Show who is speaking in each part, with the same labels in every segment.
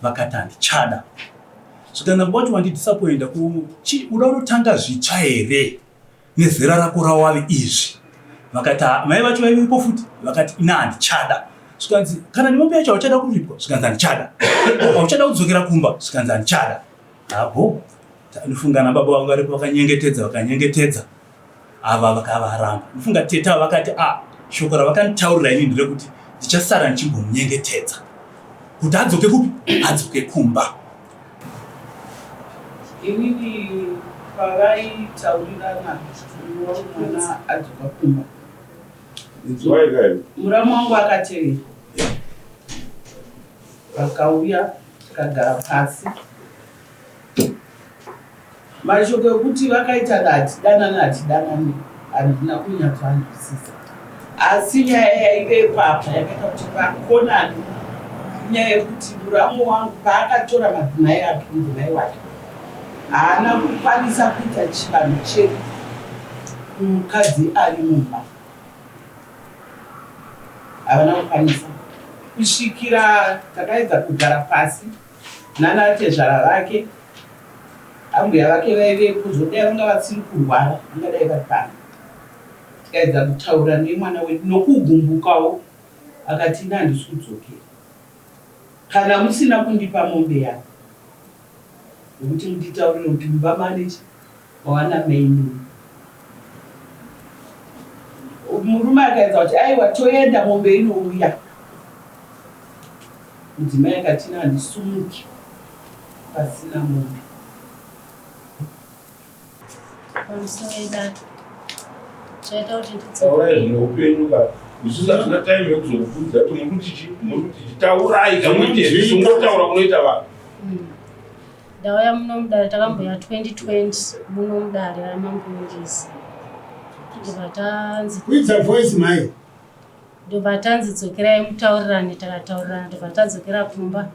Speaker 1: Vakati handichada. Zvikanzi baba wacho wandidisappointa chi uda unotanga zvitsva here nezera rako rawave izvi. Vakati mai vacho vaivepo futi vakati ina handichada. Zvikanzi kana nemombe yacho hauchada kuripwa zvikanzi handichada. Hauchada kudzokera kumba zvikanzi handichada. Abo ndinofunga ana baba vangu varipo vakanyengetedza vakanyengetedza ava vakavaramba. Ndinofunga tete ava vakati a ah, shoko ravakanditaurira ini nderekuti ndichasara ndichimbomunyengetedza kuti adzoke kupi adzoke kumba.
Speaker 2: Inini pavaitaurirana mwana adzoka kumba muramu wangu akatevera vakauya tikagara pasi Mashoko ekuti vakaita hatidanani hatidanani handina kunyatsoanzwisisa asi nyaya yaive ipapa yakaita kuti vakonane inyaya yekuti muramu wangu paakatora madzimai ake mudzimai wake haana kukwanisa kuita chivanhu chedu kumukadzi ari mumba havana kukwanisa kusvikira takaedza kugara pasi nana tezvara vake Ambuya vake vaivepo zvodai vanga vasiri kurwara vangadai vari pano. Tikaedza kutaura nemwana wedu nokugumbukawo akati ini handisi kudzokera kana musina kundipa mombe yangu nekuti munditaurire kuti mumba mane chi mawana mainini. Murume akaedza kuti aiwa toenda mombe inouya. Mudzimai akati ini handisumuki pasina mombe.
Speaker 3: Pamusoro idare. Chaita kuti
Speaker 4: Taurai zvine upenyu ka. Isusu hatina time yekuzokubvunza kuti muri kuti chii, muri kuti chii. Taurai kamwe chete, sungotaura kunoita vanhu.
Speaker 3: Ndauya muno mudare takamboya 2020 muno mudare ramambo Ngezi. Ndobva tanzi
Speaker 5: Kwidza voice mai.
Speaker 3: Ndobva tanzi dzokerai mutaurirane takataurirana ndobva tadzokera kumba.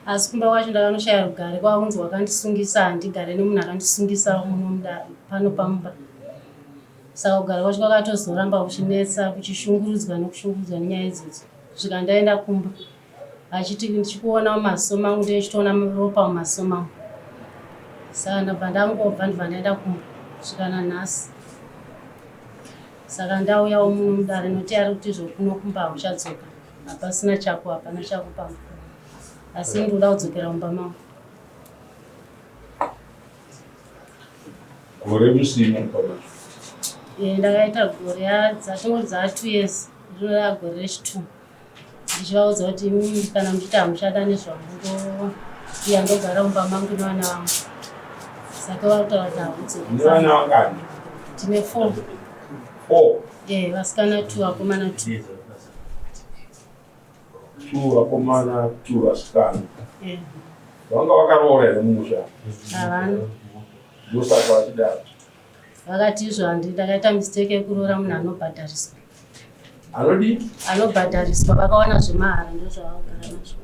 Speaker 3: Asi kumba kwacho ndakanoshaya rugare kwakunzi wakandisungisa handigare nemunhu akandisungisa muno mudare pano pamba. Saka kugara kwacho kwakatozoramba kuchinetsa kuchishungurudzwa nekushungurudzwa nenyaya idzodzo kusvika ndaenda kumba. Achiti ndichikuona mumaziso mangu ndichitoona ropa mumaziso mangu. Saka ndabva ndangobva ndibva ndaenda kumba kusvika nanhasi. Saka ndauyawo muno mudare nokuti ari kuti zvokuno kumba hauchadzoka hapasina chako hapana chako pamba asi ndinoda kudzokera mumba mangu.
Speaker 4: Gore musina mumba macho?
Speaker 3: Eh, ndakaita gore dzatingoti dzaa 2 years rino gore rechi2 ndichivaudza kuti imimi kana muchiti hamuchada nezvangu ndouya ndogara mumba mangu nevana vangu saka vari kutaura kuti haudzoki.
Speaker 4: Nevana vangani?
Speaker 3: Tine four.
Speaker 4: Four?
Speaker 3: Eh, vasikana two vakomana two.
Speaker 4: Two vakomana two vasikana.
Speaker 3: Eh.
Speaker 4: Vanga vakaroora here mumusha?
Speaker 3: Havana.
Speaker 4: Ndosaka vachidaro.
Speaker 3: Vakati izvo handi ndakaita mistake yekuroora munhu anobhadhariswa.
Speaker 4: Anodii?
Speaker 3: Anobhadhariswa vakawana zvemahara ndozvavakugara nazvo.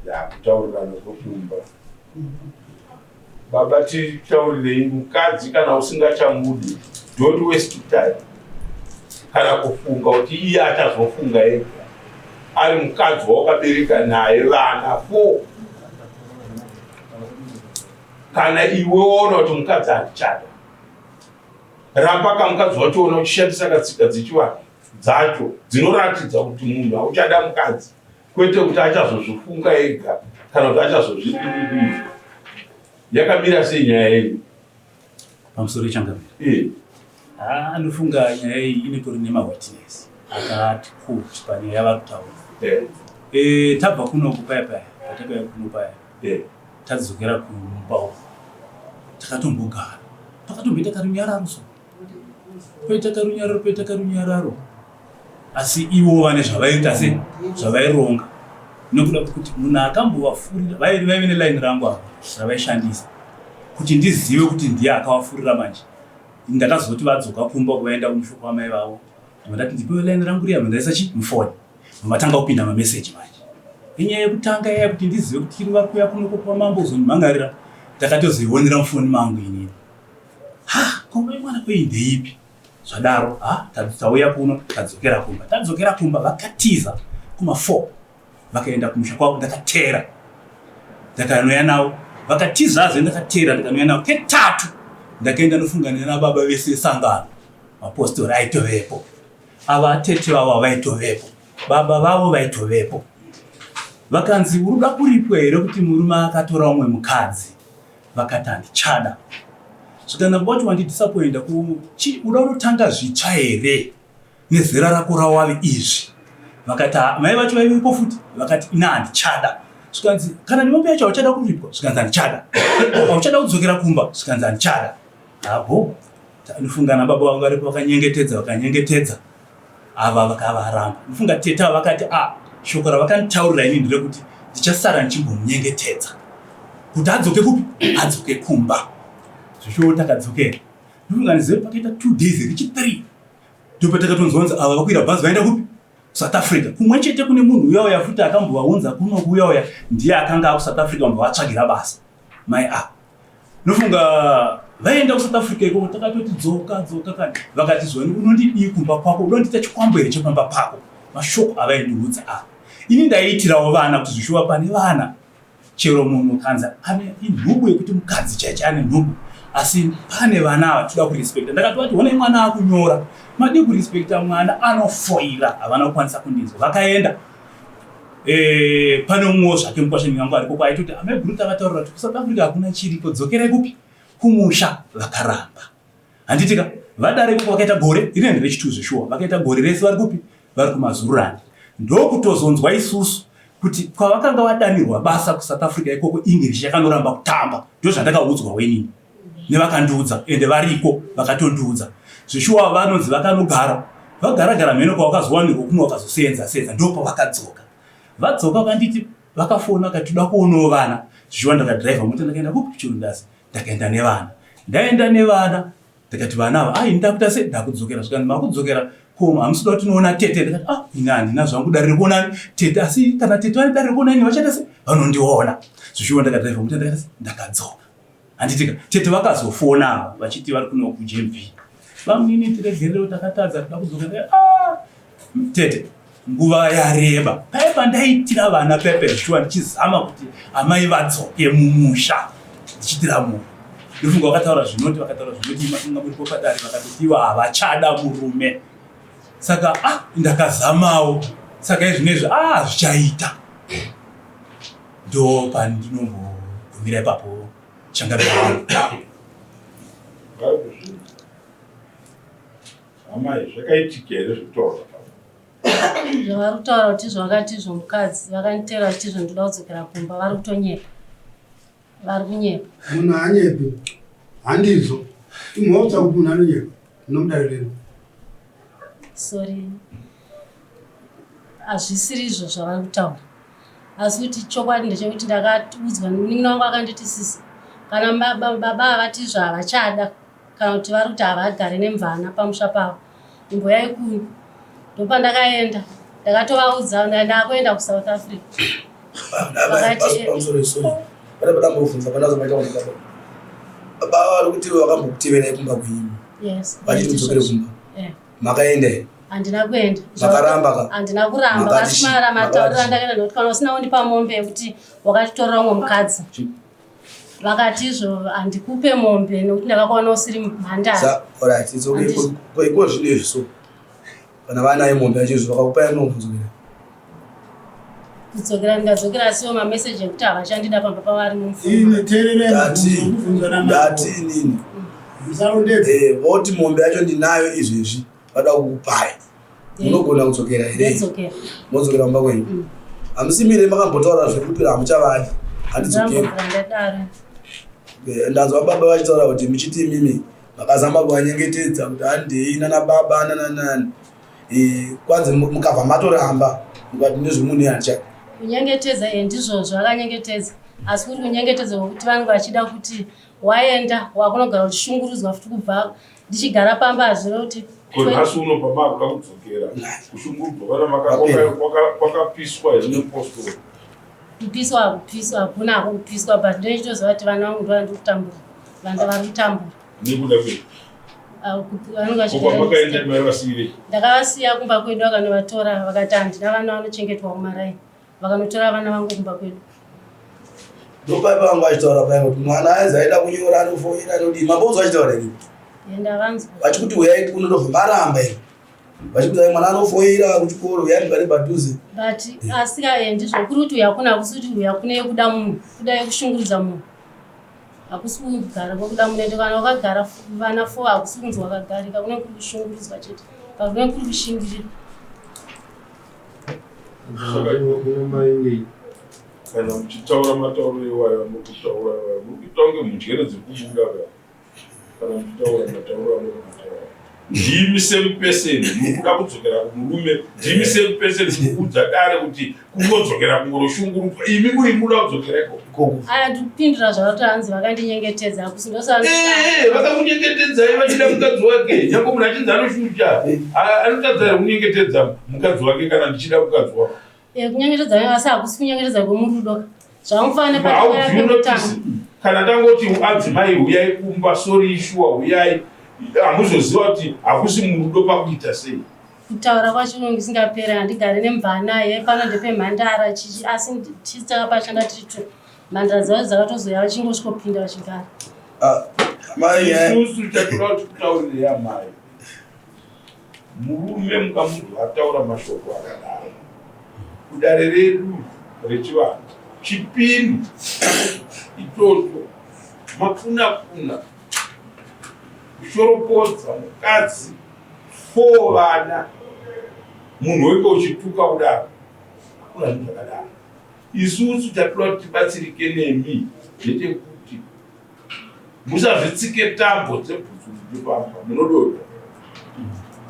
Speaker 4: Ya kutaurirana kwekumba. Baba titaurirei mukadzi kana usingachamudi don't waste time kana kufunga kuti iye achazofunga ega ari mukadzi wawakabereka naye vana four kana iwe woona kuti mukadzi handichada ramba kamukadzi wachoona uchishandisa katsika dzechivanhu dzacho dzinoratidza kuti munhu hauchada mukadzi kwete kuti achazozvifunga ega kana kuti achazozvidii yakamira sei nyaya yenyu
Speaker 1: pamusoro changamire eh. Ah, anofunga nyaya iyi inetori nemawitness akati kuti panyaya yavari kutaura eh. Eh, tabva kunoku paya paya patakauya kuno paya Tadzokera kumba uko takatombogara pakatomboita karunyararo so poita karunyararo poita karunyararo asi ivo vane zvavaiita se zvavaironga nekuda kwekuti munhu akambovafurira vaive vaive nelaini rangu ava ravaishandisa kuti ndizive kuti ndiye akavafurira manje ndakazoti vadzoka kumba kuvaenda kumusha kwamai vavo ndati ndipewe laini rangu riya mandaisa chi mufoni Matanga kupinda mameseji manje. Inyaya yekutanga yaya kuti ndizive kuti tiri vari kuuya kuno kwamambo kuzondimhangarira ndakatozoionera mufoni mangu inini. Ha, ko mai mwana kwei ndeipi? Zvadaro, ha, tauya kuno tadzokera kumba. Tadzokera kumba vakatiza kuma 4. Vakaenda kumusha kwavo, ndakateera ndakanoya navo, vakatizazve, ndakateera ndakanoya navo ketatu. Ndakaenda nofungana nababa vese sangano, mapostori aitovepo, ava atete vavo vaitovepo, baba vavo vaitovepo. Vakanzi, uri kuda kuripwa here kuti murume akatora umwe mukadzi? Vakati, handichada. Zvikana baba vacho wandidisappointa, uda unotanga zvitsva here nezera rako rawave izvi? Vakati, mai vacho vaivepo futi, vakati, ina handichada. Zvikanzi, kana nemombe yacho hauchada kuripwa? Zvikanzi, handichada. Hauchada kudzokera kumba? Zvikanzi, handichada. Abo nofunga nababa vangu varipo, vakanyengetedza, vakanyengetedza ava, vakavaramba. Nofunga tete ava vakati, a shoko ravakanditaurira ini nderekuti ndichasara ndichimbomunyengetedza kuti adzoke kupi, adzoke kumba. Zvishowo takadzokera. Nofunga ndizive pakaita 2 days richi 3 ndopatakatonzwa kunzi ava vakwira bhazi vaenda kupi, South Africa. Kumwe chete kune munhu uya uya futi akambovaunza kuno uya uya, ndiye akanga akuSouth Africa, vambovatsvagira basa mai ava. Nofunga vaenda kuSouth Africa ikoko, takatoti dzoka dzoka kani. Vakati, zvoni unondidii kumba kwako? Unondiita chikwambo here chepamba pako? Mashoko avaindiudza ava, ini ndaiitirawo vana kuti zvishuva pane vana. Chero munhu kanzi ane inhubu yekuti mukadzi chaiche ane nhubu, asi pane vana ava toda kurespekta. Ndakatovati, honai mwana akunyora, madii kurespekta mwana anofoira? Havana kukwanisa kundinzwa, vakaenda. Pane umwewo zvake mukwashani wangu ariko kwaitoti amai guru takataurira kuti kuSouth Africa hakuna chiriko, dzokerai kupi, kumusha. Vakaramba, handitika? Vadare ikoko vakaita gore rinenge rechitu zveshuwa, vakaita gore rese vari kupi, vari kumazururani. Ndokutozonzwa isusu kuti kwavakanga vadanirwa basa kuSouth Africa ikoko, English yakanoramba kutamba. Ndozvandakaudzwa wenini nevakandiudza, ende variko vakatondiudza zveshuwa. Vanonzi vakanogara vagaragara mheno kwavakazowanirwa kumwe, vakazosenza senza, ndopavakadzoka. Vadzoka vakanditi, vakafona vakati toda kuonawo vana. Zvishuwa ndakadhiraivha mota ndakaenda kupi, Chirundazi. Ndakaenda nevana, ndaenda nevana, ndikati vana ava, ai ndakuita se ndakudzokera. Zvikanzi, makudzokera ko hamusi kuda tinoona tete? Ndikati, ah, ini handina zvangu dare rekuona tete, asi kana tete vane dare rekuona ini vachaita se vanondiona. Zvishuwa ndakadhiraivha mota ndakaita se ndakadzoka, handitika? Tete vakazofona ava vachiti vari kuno kuJMV, vamunini tiregerere takatadza, toda kudzoka. Ah, tete, nguva yareba. Paye pandaitira vana pepe shuwa ndichizama kuti amai vadzoke mumusha, ndichiitira munhu. Ndofunga vakataura zvinoti, vakataura zvinoti mafunga muripo padare, vakatotiwa havachada murume. Saka ah, ndakazamawo, saka izvinezvi ah, zvichaita. Ndo pandinombogumira ipapo, changamire.
Speaker 4: Amai, zvakaitika here zvekutaura?
Speaker 3: Zvavari kutaura kuti zvakati zvomukadzi vakanditeera vachiti zvondoda kudzokera kumba, vari kutonyepa, vari kunyepa.
Speaker 5: Munhu haanyepi, handizvo? Imhosva kuti munhu anonyepa nomudare renu.
Speaker 3: Sorry, hazvisiri izvo zvavari kutaura, asi kuti chokwadi ndechekuti ndakaudzwa munin'ina wangu akanditi, sisi, kana baba havati zvahavachada kana kuti vari kuti havagare nemvana pamusha pavo, imboyai kuno. Ndopandakaenda, ndakatovaudza ndakuenda kuSouth Africa. Vakati,
Speaker 5: Pane padambobvunza pandazomaita kuti baba baba vari kuti vakambokuteverai kumba kwenyu
Speaker 3: Yes.
Speaker 5: vachiti mudzokere kumba.
Speaker 3: Yeah.
Speaker 5: Makaenda here?
Speaker 3: Handina kuenda.
Speaker 5: Makaramba ka?
Speaker 3: Handina kuramba.
Speaker 5: Makati
Speaker 3: asi mara matauriro
Speaker 5: makati
Speaker 3: andakaenda nekuti kana usina kundipa mombe yekuti wakatitorera umwe mukadzi, vakati izvo handikupe mombe nekuti ndakakuona usiri mhandara.
Speaker 5: Alright, it's okay.
Speaker 3: Handisi-
Speaker 5: Ko iko zvino izvi, so kana vanayo mombe yacho izvo vakakupai, munokudzokera?
Speaker 3: Kudzokera ndingadzokera, asiwo mameseji ekuti havachandida pamba pavari mumfuma.
Speaker 6: Ine teererei.
Speaker 5: Ndati
Speaker 6: kubvunzwa namambo.
Speaker 5: Ndati inini
Speaker 6: Musarondedza.
Speaker 5: Voti mombe yacho ndinayo izvezvi, vada kukupai, munogona kudzokera here?
Speaker 3: Ndodzokera.
Speaker 5: Modzokera kumba kwenyu? Hamusimire makambotaura zvekupira, hamuchavadi, handidzokeri.
Speaker 3: Ndambobvira ndadaro.
Speaker 5: Ndanzwa baba vachitaura kuti muchiti imimi makazama kuvanyengetedza kuti handei nana baba nananani. Kwanzi mukabva matoramba mukati nezvemunhu handichadi.
Speaker 3: Kunyengetedza, ndizvozvo, akanyengetedza, asi kuri kunyengetedza kwekuti vanenge vachida kuti waenda wakunogara uchishungurudzwa futi. Kubva ndichigara pamba hazviro kuti
Speaker 4: Ko nhasi uno pamakuda kudzokera, kushungurudzwa kana kwakapiswa here nepostori?
Speaker 3: Kupiswa hakupiswa, hakuna hako kupiswa, but ndinochitoziva kuti vana vangu ndo vandiri kutambura, vanda vari kutambura.
Speaker 4: Nekuda kwei?
Speaker 3: Ah, vanenge
Speaker 4: Ko kwamakaenda
Speaker 3: vachigara
Speaker 4: mai vasiyirei?
Speaker 3: Ndakavasiya kumba kwedu, vakanovatora vakati handina vana vanochengetwa kumaraini. Vakanotora vana vangu kumba kwedu.
Speaker 5: Ndopaipa vangu vachitaura paya kuti mwana aizi aida kunyora anofoira anodii mambonzwa achitaura here?
Speaker 3: Ndavanzwa.
Speaker 5: Vachikuti huyai kuno ndobva maramba here? Vachikuti ai mwana anofoira kuchikoro huyai mugare padhuze.
Speaker 3: But asi ka eh, ndizvo kuri kuti uya kuno hakusi kuti uya kune yekuda munhu kuda yekushungurudza munhu. Hakusi kugara kwekuda munhu ende kana wakagara vana fo hakusi kunzi wakagarika kunenge kuri kushungurudzwa chete. But kunenge kuri kushingirira.
Speaker 4: Saka iwe kana muchitaura matauriro iwayo amuri kutaura iwayo muri kuita kunge mudyere dziri kubuda ka kana muchitaura matauriro amuri kutaura ndimi same person muri kuda kudzokera kumurume ndimi same person muri kuudza dare kuti kungodzokera kungoroshungurudzwa imi muri muda kudzokera ikoko.
Speaker 3: Aya ndikupindura zvavati hanzi vakandinyengetedza hakusi ndosa
Speaker 4: Eh, vakakunyengetedzai vachida mukadzi wake nyange munhu achinzi anoshucha anotadza here kunyengetedza mukadzi wake kana ndichida mukadzi wako?
Speaker 3: Eh, kunyengetedza asi hakusi kunyengetedza kwemurudo zvamufanira
Speaker 4: How do you notice kana tangoti adzimai huyai kumba sorry shuwa huyai hamuzoziva kuti hakusi murudo pakuita sei?
Speaker 3: Kutaura kwacho unonge usingaperi handigare nemvana ye pano ndepemhandara chichi asi tisi takapashanda tiri two mhandara dzacho dzakatozoya vachingosvikopinda vachigara.
Speaker 5: Ah, amai nyaya
Speaker 4: Isusu chatoda kuti kutaurirei amai, murume mukamunzwa ataura mashoko akadaro kudare redu rechivanhu chipindu ichocho makunakuna kushoropodza mukadzi fo vana munhu wenge uchituka kudaro hakuna zvinhu zvakadaro. Isusu chatoda kuti tibatsirike nemi ndechekuti musazvitsike tambo dzebhutsu muchifamba munodonha.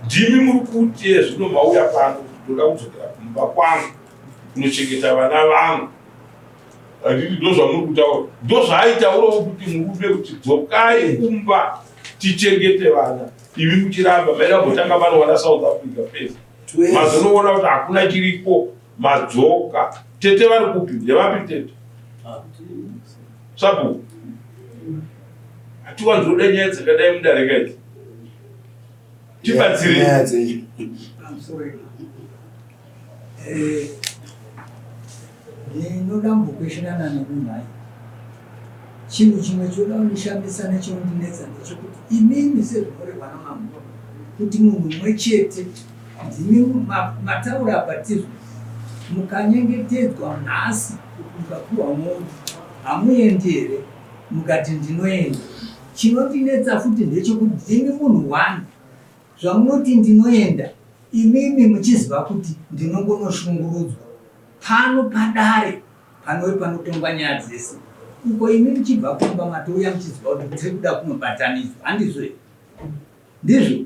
Speaker 4: Ndimi muri kuti zvino mauya pano kuti ndoda kudzokera kumba kwangu kunochengeta vana vangu. Handiti ndozvamuri kutaura, ndozvaaitaurawo kuti murume kuti dzokai kumba tichengete vana, imi muchiramba maida kumbotanga manowana South Africa first, mazonoona kuti hakuna chiriko madzoka. Tete vari kupi? Ndevapi tete? Sabhuku, hatiwanzoda nyaya dzakadai mudare kaidzi, tibatsirei.
Speaker 5: Nyaya dzenyu.
Speaker 6: Pamusoro ipapo. Ndinoda kumbokwesherana nemunhu ayi. Chinhu chimwe choda kundishamisa nechinondinetsa ndechekuti imimi sezvinorehwa namambo kuti munhu mumwe chete ndimi mataura apa tizvo mukanyengetedzwa nhasi kuti mukapiwa mombe hamuendi here mukati ndinoenda. Chinondinetsa futi ndechekuti ndimi munhu one zvamunoti ndinoenda imimi muchiziva kuti ndinongonoshungurudzwa pano padare panove panotongwa nyaya dzese uko imi muchibva kumba matouya muchiziva kuti tiri kuda kunobatanidzwa handizvo here? Ndizvo?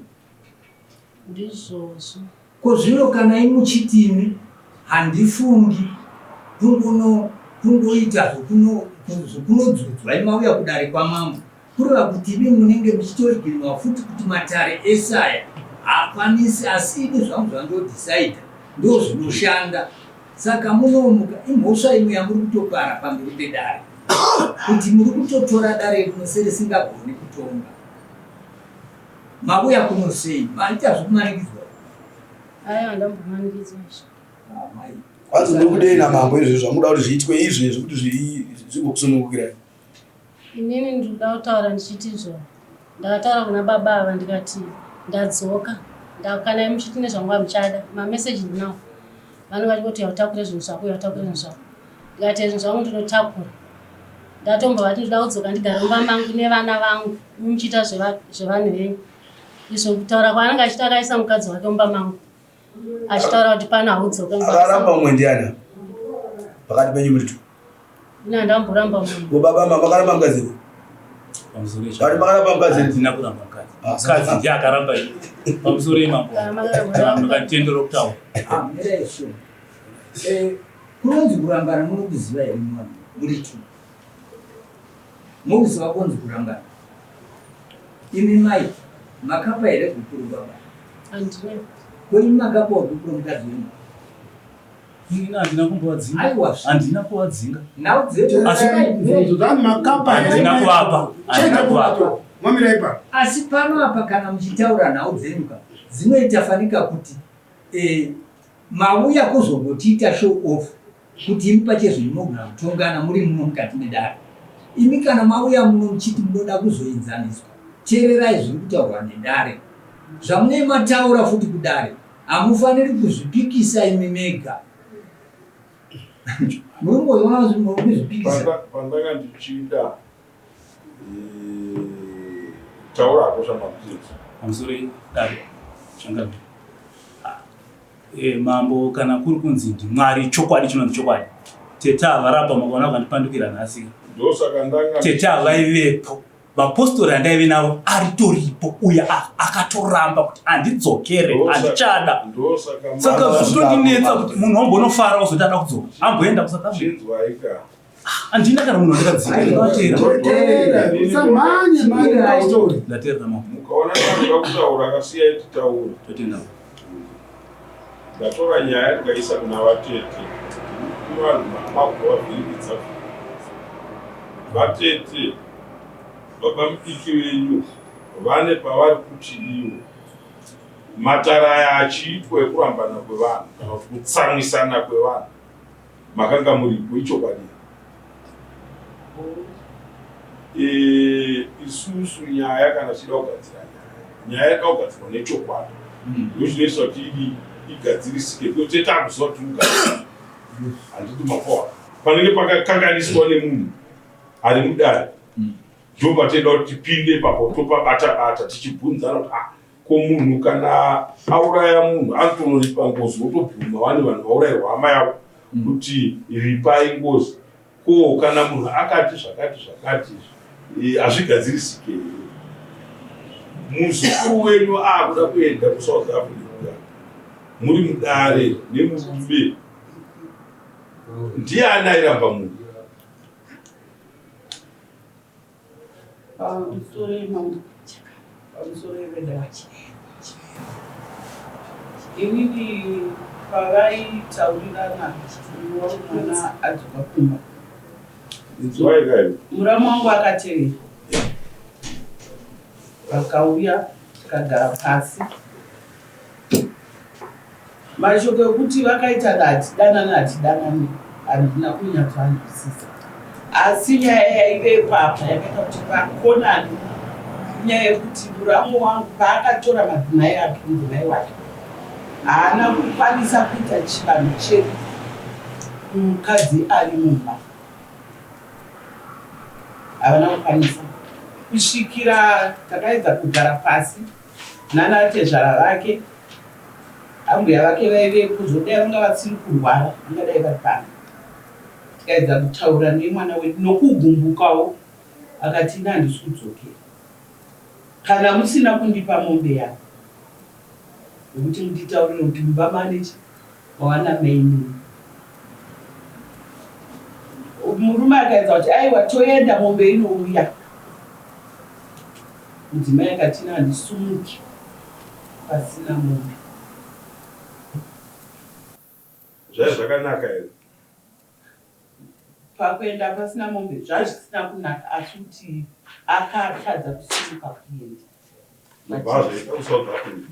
Speaker 3: Ndizvozvo.
Speaker 6: Ko zvino kana imi muchiti imi handifungi kungono kungoita zvokuno zvokunodzudzwa imi mauya kudare kwamambo kureva kuti imi munenge muchitoiginwa futi kuti matare ese aya haakwanisi asi ini zvangu zvandodhisaidha ndozvinoshanda saka munomuka imhosva imwe yamuri kutopara pamberi pedare kuti muri kutotora dare rino serisingagoni kutonga. Mauya kuno sei? Maita zvekumanikidzwa?
Speaker 3: Aiwa ndambomanikidzwa izvo.
Speaker 6: Ah, mai.
Speaker 5: Kwanzi muri kudei namambo izvezvi zvamuda kuti zviitwe izvezvi kuti zvigokusunungukirai?
Speaker 3: Inini ndinoda kutaura ndichiti izvo ndakataura kuna baba ava ndikati ndadzoka kana muchiti nezvangu hamuchada mameseji ndinawo vanenge vachingoti yautakure zvinhu zvako yautakure zvinhu zvako ndikati zvinhu zvangu ndinotakura ndatombovati ndoda kudzoka ndigare mumba mangu nevana vangu muchiita zvevanhu venyu izvo kutaura kwaanenge achiti akaisa mukadzi wake mumba mangu achitaura kuti pano haudzoke
Speaker 5: akaramba mumwe ndiani pakati penyu muri two?
Speaker 3: Ini handamboramba munhu.
Speaker 5: Ko baba mama makaramba mukadzi here?
Speaker 1: Pamusoro
Speaker 5: Vari makaramba mukadzi here?
Speaker 1: Handina kuramba mukadzi.
Speaker 5: Ah,
Speaker 1: Mukadzi ndiye akaramba ini. Pamusoro imambo.
Speaker 3: Ah, makaramba.
Speaker 1: Mukanditendera kutaura.
Speaker 6: Ah, mira isu. Eh, kunonzi kurambana munokuziva here mwana? Muri two. Mukuziva kunonzi kurambana. Imi mai, makapa here gupuro baba?
Speaker 3: Handina.
Speaker 6: Ko imi makapawo gupuro mukadzi wenyu?
Speaker 1: Ini handina kumbovadzinga.
Speaker 6: Aiwa.
Speaker 1: Handina kuvadzinga.
Speaker 6: Nhau dzedu.
Speaker 1: Asi handina kuvapa. Handina kuvapa.
Speaker 7: Mwamira ipapo.
Speaker 6: Asi pano apa kana muchitaura nhau dzenyu ka dzinoita fanika kuti eh, mauya kuzongotiita show off. kuti imi pachezvenyu munogona kutongana muri muno mukati medare. Imi kana mauya muno muchiti munoda kuzoenzaniswa, teererai zviri kutaurwa nedare. Zvamunenge mataura futi kudare hamufaniri kuzvipikisa imi mega. Muri kumboona kuti muri kuzvipikisa?
Speaker 4: Pandanga ndichida eh, taura hako shamwari.
Speaker 1: Pamusoro dare changamire. E, mambo kana kuri kunzi ndimwari chokwadi chinonzi chokwadi tete havarapa makaona vakandipandukira nhasi
Speaker 4: ndosaka ndanga
Speaker 1: tete havaivepo vapostori andaive navo aritoripo uye akatoramba kuti handidzokere handichada saka zvitondinetsa kuti munhu wambonofara wozoti ada kudzoka amboenda kusouth africa handina kana munhu wandakadzikaandateerera
Speaker 4: mukaona tanoda kutaura akasiyai titaure
Speaker 1: totenda
Speaker 4: ndatora nyaya ndikaisa kuna vatete vanhu makuvavhiringidza vatete baba mudiki venyu vane pavari kuti ivo matara aya achiitwa ekurambana kwevanhu kana kuti kutsamwisana kwevanhu makanga muripo ichokwadi e, isusu nyaya kana tichida kugadzira nyaya nyaya yada kugadzirwa nechokwadi hmm. ndochinoisa kuti idi igadzirisike kwete takuziva kuti ugadzira handiti mapoa panenge pakakanganiswa nemunhu ari mudare hmm. ndopatinoda kuti tipinde ipapo topabata bata tichibvunzana kuti ah, ko munhu kana auraya munhu anotonoripa ngozi wotobvuma vane vanhu vaurayirwa hama yavo mm. kuti ripai ngozi ko kana munhu akati zvakati zvakati eh, hazvigadzirisike here muzukuru wenyu aakuda kuenda kusouth africa muri mudare nemurume ndiani airamba munhu
Speaker 2: Pamusoro imambo. Pamusoro ivedare. Inini pavaitaurirana mwana adzoka kumba. Muramu wangu akatevera. Vakauya tikagara pasi. Mashoko ekuti vakaita hatidanani hatidanani handina kunyatsoanzwisisa asi nyaya yaive ipapa yakaita kuti vakonane inyaya yekuti muramu wangu paakatora madzimai ake mudzimai wake haana kukwanisa kuita chivanhu chedu kumukadzi ari mumba havana kukwanisa kusvikira takaedza kugara pasi nana tezvara vake Ambuya vake vaivepo zvodai vanga vasiri kurwara vangadai vari pano. Tikaedza kutaura nemwana wedu nokugumbukawo akati ini handisi kudzokera kana musina kundipa mombe yangu yekuti munditaurire kuti mumba mane chi mawana mainini. Murume akaedza kuti aiwa toenda mombe inouya. Mudzimai akati ini handisumuki pasina mombe.
Speaker 4: Zvaiva zvakanaka here?
Speaker 2: Pakuenda pasina mombe zvazvisina kunaka asi kuti akatadza kusimuka kuenda.
Speaker 4: Ndobva azoenda kuSouth Africa.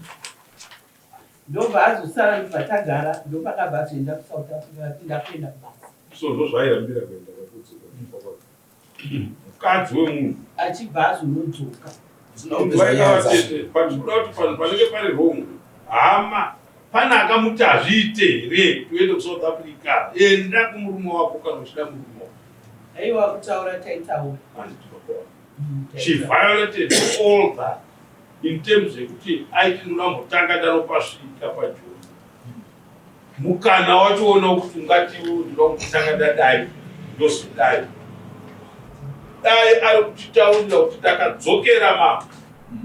Speaker 2: Ndobva azosara ndobva tagara ndopakabva azoenda kuSouth Africa ati ndakuenda kubasa.
Speaker 4: So ndozvaairambira kuenda kwakudzoka kumba kwake. Mukadzi wemunhu.
Speaker 2: Achibva azonodzoka.
Speaker 4: But kuda kuti panhu panenge pari wrong hama pane akamuti hazviite here kuti uende kusouth africa enda kumurume wako kana uchida murume wako
Speaker 2: aiwa kutaura taitaura
Speaker 4: she violated all that in terms yekuti aiti ndoda mbotanga ndanopasvika pajoni Mukana wacho wekuti ungati ndinoda kutanga ndadai ndozodai. Dai ari kutitaurira kuti takadzokera ma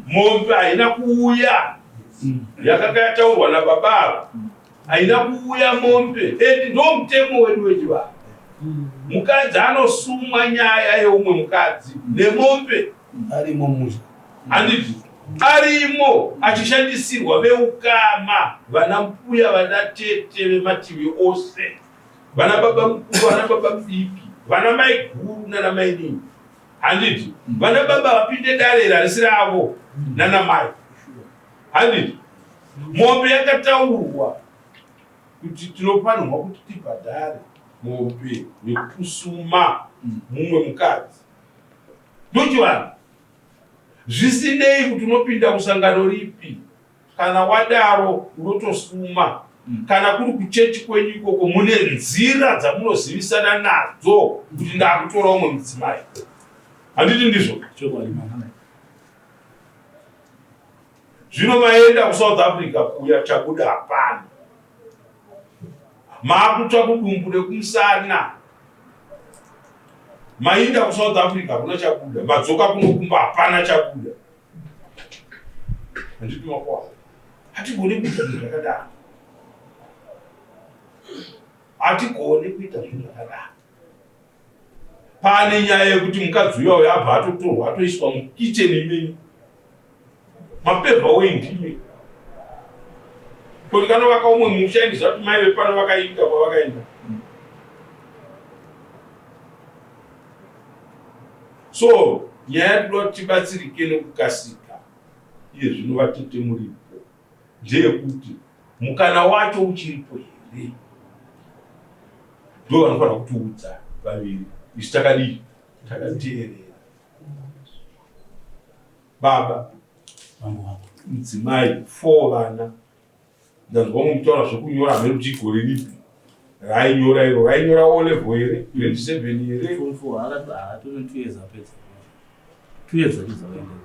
Speaker 4: mombe haina kuuya yakanga yataurwa nababa ava haina kuuya mombe and ndo mutemo wedu wechivanhu. Mukadzi anosumwa nyaya yeumwe mukadzi nemombe
Speaker 5: arimo musha
Speaker 4: handiti arimo achishandisirwa veukama vana mbuya vana tete vemativi ose vana baba mukuru vana baba mudiki vana mai guru nana mai nini handiti vana baba vapinde dare harisi ravo nana mai handiti mombe yakataurwa kuti tinofanirwa kuti tibhadhare. Mombe nekusuma mumwe mukadzi ndochivanhu. Zvisinei kuti unopinda kusangano ripi, kana wadaro unotosuma. Kana kuri kuchechi kwenyu ikoko mune nzira dzamunozivisana nadzo kuti ndakutora umwe mudzimai. Handiti ndizvo?
Speaker 1: Chokwadi mama.
Speaker 4: Zvino maenda kuSouth Africa kuya chabuda hapana. Maakutsva kudumbu nekumusana. Mainda kuSouth Africa hakuna chabuda. Madzoka kuno kumba hapana chabuda. Handiti makuwa. Hatigoni kuita zvinhu zvakadaro. Hatigoni kuita zvinhu zvakadaro. Pane nyaya yekuti mukadzi uya uya abva atotorwa atoiswa mukicheni menyu. Mapevha wei ndimi. Kuti kanovaka umwe musha ini zvati mai vepano vakainda kwavakaenda. So nyaya yatinoda kuti tibatsirike nekukasika iye zvino vatete muripo ndeyekuti mukana wacho uchiripo here? Ndo vanofanira kutiudza vaviri isu takadii takateerera. Baba, mudzimai, 4 vana. Ndanzwa mumutaura zvekunyora hameno kuti igore ripi rainyora iro rainyora O level here grade 7 here
Speaker 1: Form 4 akatone 2 years apedza. 2 years achizaoenda.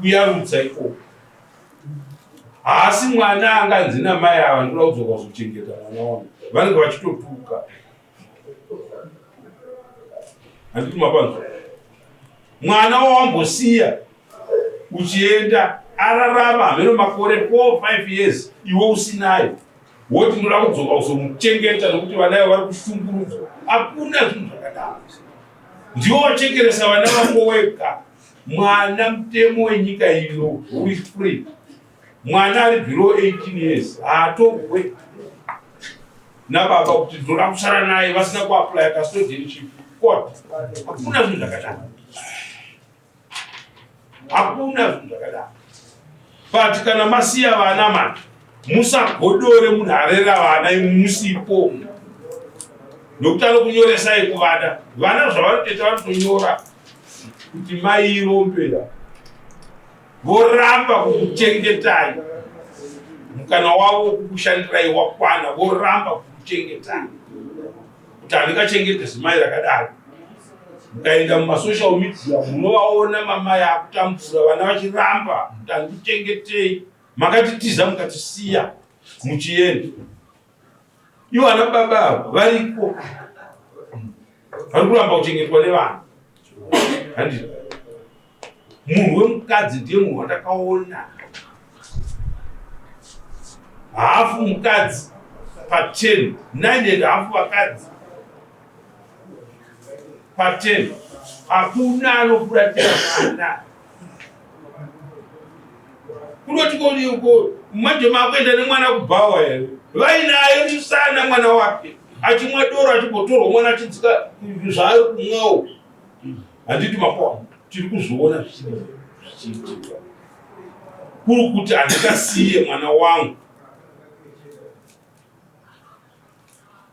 Speaker 4: Kuyarutsa ikoko. Haasi mwana anganzi namai ava ndoda kudzoka kuzochengeta mwana wangu. Vanenge vachitotuka. Handiti mapanzwa. Mwana wawambosiya uchienda ararama hameno makore 4 5 years iwe usinayo woti ndoda kudzoka kuzomuchengeta nokuti vana ivo vari kushungurudzwa. Hakuna zvinhu zvakadaro. Ndiwo wachekeresa vana vako wega. Mwana mutemo wenyika ino uri free. Mwana ari below 18 years haatogwe nababa kuti ndoda kusara naye vasina kuapply custodianship court. Hakuna zvinhu zvakadaro. Hakuna zvinhu zvakadaro. But kana masiya vana manje musagodore munhu arera vana musipo nokuti anokunyoresai kuvana. Vana zvavanotoita vanotonyora kuti mai irombera voramba kukuchengetai mukana wavo wokukushandirai wakwana voramba kukuchengetai kuti handingachengete zimai rakadaro. Mukaenda mumasocial media munovaona mamai akutambura vana vachiramba kuti handikuchengetei, makatitiza mukatisiya muchienda. Ivo ana baba ava variko vari kuramba kuchengetwa nevana. Handiti munhu wemukadzi ndiye munhu wandakaona hafu mukadzi pa 10 9 and hafu vakadzi pa 10 hakuna anofuratira mwana. Kunoti kodi uko manje makuenda nemwana kubhawa here? Vainaye musana mwana wake achimwa doro achimbotorwa mwana achidzika zvaari kumwawo. Handiti mapoa tiri kuzviona zvichiitika. Kuri kuti handingasiye mwana wangu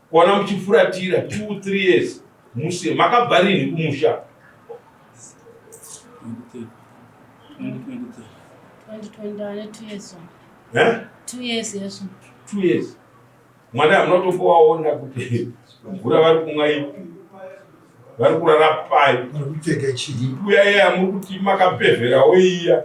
Speaker 4: kuona muchifuratira 2 3 years musiye. Makabva rinhi kumusha?
Speaker 3: 2023.
Speaker 4: Eh?
Speaker 3: 2 years yes.
Speaker 4: 2 years. Mwana hamuna kutombowaona kuti mvura vari kumwa ipi, vari kurara pai,
Speaker 7: vari kupfeka chii.
Speaker 4: Mbuya iya muri kuti makapevherawo iya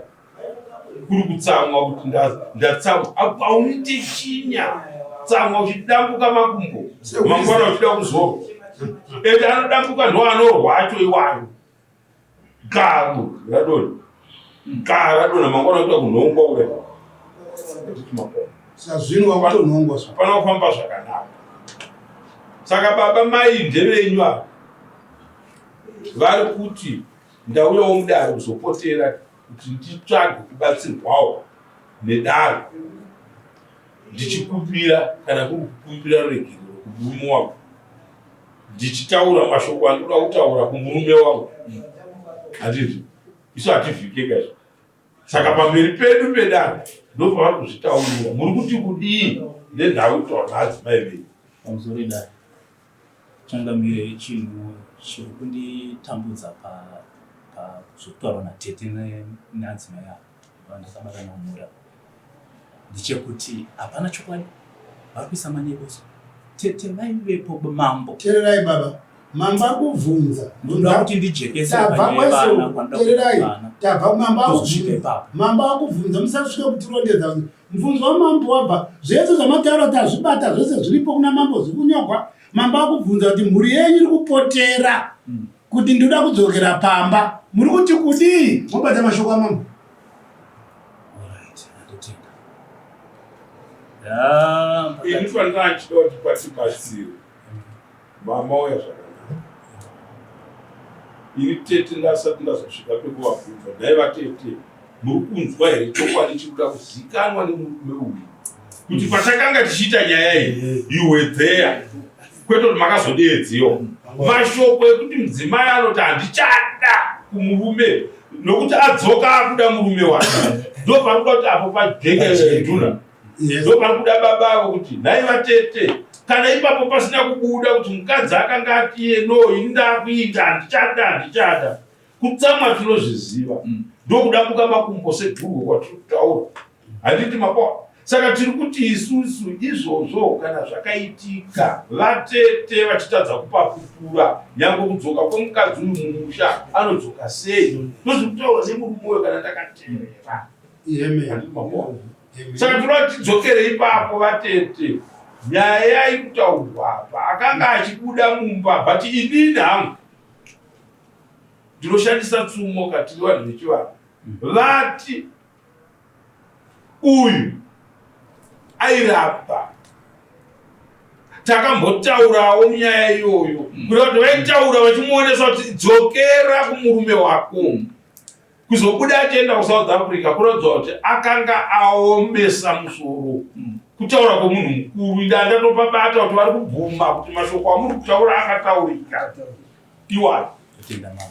Speaker 4: kuri kutsamwa kuti ndatsamwa, auite chinya tsamwa uchidambuka makumbo mangwana uchida kuzorwa ende anodambuka ndo anorwa acho iwayo garu radonha gaa radonha mangwana kuita kunhongwa kudai.
Speaker 7: Sazvino wakutonhongwa
Speaker 4: hapana kufamba zvakanaka. Saka baba mai ndevenyu ava vari kuti ndauyawo mudare kuzopotera kuti nditsvage kubatsirwawo nedare ndichikumbira kana kuri kukumbira ruregerero kumurume wangu ndichitaura mashoko andinoda kutaura kumurume wangu. Handizvo isu hativhike kaizvo. Saka pamberi pedu pedare ndopavari kuzvitaurira. Muri kuti kudii nenhau kutaura naadzimai venyu?
Speaker 1: Pamusoro idare. Changamire, chinhu chiri kunditambudza pazvokutaurwa natete neadzimai ava vandakabata nomura ndechekuti hapana chokwadi, vari kuisa manyeboso. Tete vaivepo mambo.
Speaker 7: Tererai baba, mambo ari kubvunza.
Speaker 1: Ndoda kuti ndijekese
Speaker 7: Tabva
Speaker 1: panyaya
Speaker 7: kwese
Speaker 1: yevana
Speaker 7: uku.
Speaker 1: kwanoda
Speaker 7: Tererai.
Speaker 1: kuenda vana.
Speaker 7: Tabva mambo
Speaker 1: Tozosvika
Speaker 7: akubvunza.
Speaker 1: ipapo.
Speaker 7: Mambo akubvunza musasvike kutirondedza. Mubvunzo wamambo wabva. Zvese zvamataura tazvibata zvese zviripo kuna mambo zviri kunyogwa. Mambo akubvunza kuti mhuri yenyu iri kupotera kuti ndoda kudzokera pamba. Muri kuti kudii? Mobata mashoko amambo.
Speaker 1: Alright, ndotenda. Ya,
Speaker 4: Ini pandanga ndichida kuti patibatsire mama uya zvakanaka. Ini tete ndasati ndazosvika pekuvabvunza, dai vatete muri kunzwa here chokwadi chiri kuda kuzikanwa nemurume uyu kuti patakanga tichiita nyaya iyi you were there, kwete kuti makazodeedziwa mashoko ekuti mudzimai anoti handichada kumurume nokuti adzoka akuda murume wake. Ndo pari kuda kuti apo pajeke nduna.
Speaker 7: Yes.
Speaker 4: Ndo pari kuda baba avo kuti nhai vatete, kana ipapo pasina kubuda kuti mukadzi akanga atiye no, ini ndakuita handichada, handichada. Kutsamwa tinozviziva, ndokudambuka makumbo segurwe kwatiri kutaura, handiti mapoa? Saka tiri kuti isusu izvozvo kana zvakaitika, vatete vachitadza kupapupura nyange kudzoka kwemukadzi uyu mumusha, anodzoka sei? Ndozvikutaura nemurume uyo kana ndakateerera.
Speaker 7: Amen.
Speaker 4: Handiti mapoa?
Speaker 7: Amen.
Speaker 4: Saka toda kuti tidzokere ipapo vatete, nyaya ikutaurwa apa akanga achibuda mumba, but inini hangu ndinoshandisa tsumo katiri vanhu vechivanhu, vati uyu airapa. Takambotaurawo munyaya iyoyo kuda kuti vaitaura vachimuonesa kuti dzokera kumurume wako. Kuzobuda achienda kuSouth Africa kuratidza kuti akanga aomesa musoro. Kutaura kwemunhu mukuru, ndandatopabata kuti vari kubvuma kuti mashoko amuri kutaura akataurika iwayo.
Speaker 1: Kutenda mama.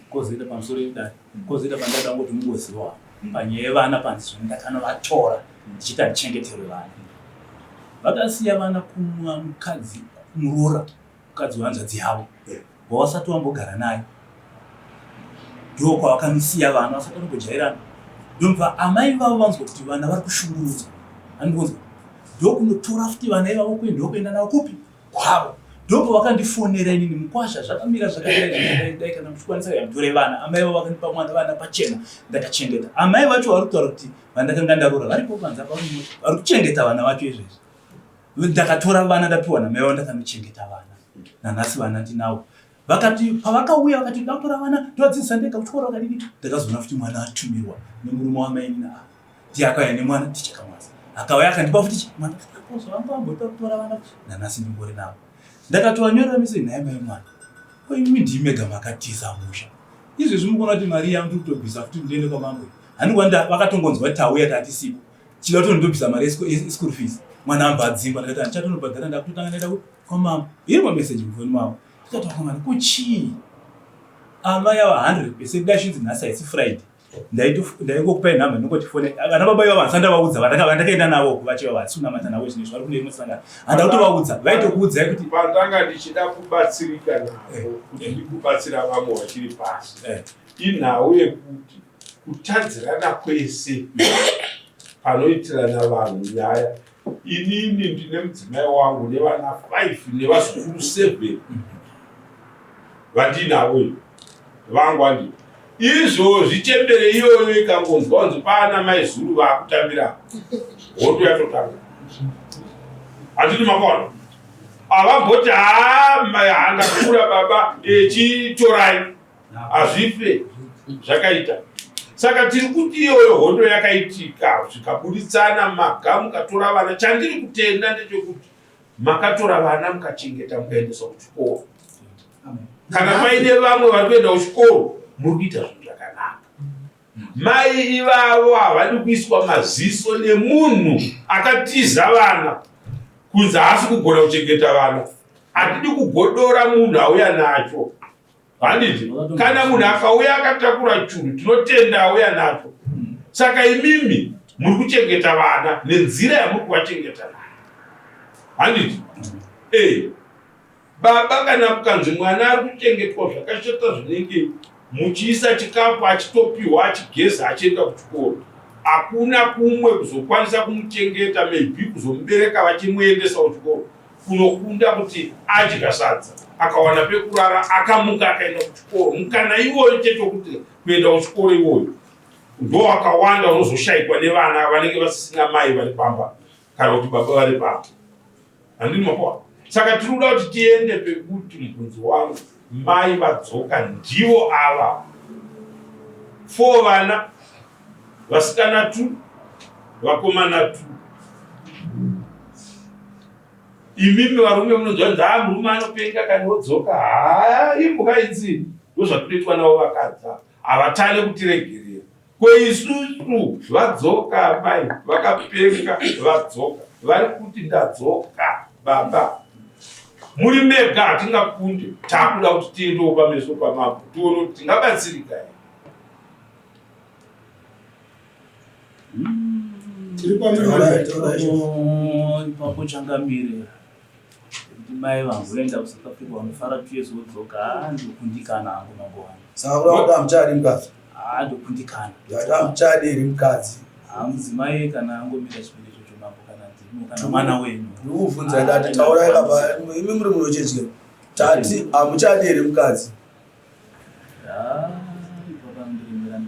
Speaker 1: Kozoita pamusoro yedare, kozoita pandada kungoti mungozivawo panyaya yevana panzi zvino ndakanovatora ndichiita ndichengeterwe vana. Vakasiya vana kumwa mukadzi, muroora mukadzi wehanzvadzi yavo wavasati wambogara naye, ndokwavakanosiya vana vasati vatombojairana. Ndobva amai vavo vanzwa kuti vana vari kushungurudzwa, andikunzwa, ndokunotora futi vana ivavo kuenda ndokuenda navo kupi kwavo. Ndopo vakandifonera inini, mukwasha, zvakamira zvakadai zvakadai dai kana muchikwanisa yamutore vana. Amai vavo vakandipa mwana, vana pachena ndakachengeta. Amai vacho vari kutaura kuti vandakanga ndarora varipo panze apa, vari kuchengeta vana vacho izvezvi. Ndakatora vana ndapiwa namai vavo, ndakanochengeta vana, nanhasi vana ndinavo. Vakati pavakauya vakati ndakutora vana ndovadzidzisa ndega kuchikoro vakadini. Ndakazoona futi mwana atumirwa nemurume wamainini ava, ndiye akauya nemwana tichakamwaza, akauya akandipa futi mwana zvavanga vamboita kutora vana, nanhasi ndingori navo. Ndakatovanyorera message, nhai mai mwana, ko imi ndimi mega makatiza musha izvezvi, mukuona kuti mari yangu ndiri kutobvisa futi ndiende kwamambo handikwanda. Vakatongonzwa tauya tatisipo, chida kutondobvisa mari yeschool fees, mwana ambva adzingwa. Ndakati handichatonobhadhara, ndakutotanga ndaenda kwamambo. Iri mameseji mufoni mavo. Ndikati vakomana, ko chii? Amai ava 100%, dai zvinzi nhasi haisi Friday, ndaingokupai nhamba ndingoti fone vana baba ivavo. Handisati ndavaudza vandakaenda navo vacho ivavo, hatisi kunamata navo zvinezvi, vari kune rimwe sangano. Handa kutovaudza, vaitokuudzai kuti
Speaker 4: Pandanga ndichida kubatsirika navo kuti ndikubatsira vamwe vachiri pasi, inhau yekuti kutadzirana kwese panoitirana vanhu nyaya. Inini ndine mudzimai wangu nevana 5 nevazukuru 7 vandinavo vangu, andi izvozvi chembere iyoyo ikangonzwa kunzi paana mai zuru vaakutambira, hondo yatotanga, handiti makaona? Avamboti handakura baba, echitorai, hazvife zvakaita. Saka tiri kuti iyoyo hondo yakaitika zvikabuditsana maga mukatora vana. Chandiri kutenda ndechekuti makatora vana mukachengeta mukaendesa kuchikoro. Kana paine vamwe vari kuenda kuchikoro, muri kuita zvinhu zvakanaka. Mai ivavo havadi kuiswa maziso nemunhu akatiza vana kunzi haasi kugona kuchengeta vana. Hatidi kugodora munhu auya nacho, handiti? Kana munhu akauya akatakura churu, tinotenda auya nacho. Saka imimi muri kuchengeta vana nenzira yamuri kuvachengeta nayo, handiti? Baba kana kukanzi mwana ari kuchengetwa zvakashata zvinenge muchiisa chikafu achitopiwa achigeza achienda kuchikoro hakuna kumwe kuzokwanisa kumuchengeta maybe kuzomubereka vachimuendesa kuchikoro kunokunda kuti adya sadza akawana pekurara akamuka akaenda kuchikoro mukana iwoyo chete wekuti kuenda kuchikoro iwoyo ndo akawanda unozoshaikwa nevana vanenge vasisina mai vari pamba kana kuti baba vari pamba handini mapoa saka tiri kuda kuti tiende pekuti mubvunzo wangu mai vadzoka ndivo ava four vana vasikana two vakomana two imimi varume munonzwa nzi haa murume anopenga kani wodzoka haa imbwa idzi ndozvatinoitwa navo vakadzi havatane kutiregerera Ko isusu vadzoka amai vakapenga vadzoka vari kuti ndadzoka baba muri mega hatingakunde takuda kuti tiendewo pameso pamambo tione kuti tingabatsirika here.
Speaker 7: Tiri kwamuri
Speaker 1: ipapo changamire kuti mai vangoenda kuSouth Africa vanofara two years wodzoka haa ndokundikana hangu mambo wangu.
Speaker 5: Saka kuda kuti hamuchadi mukadzi?
Speaker 1: Haa ndokundikana.
Speaker 5: Ndati hamuchadi here mukadzi?
Speaker 1: Haa mudzimai kana angomira chimiro ichocho mambo kana ndimi kana mwana wenyu.
Speaker 5: Ndikubvunza ndati taurai baba imi muri munochedya. Tati hamuchadi here mukadzi?
Speaker 1: Haa ipapa ndiremera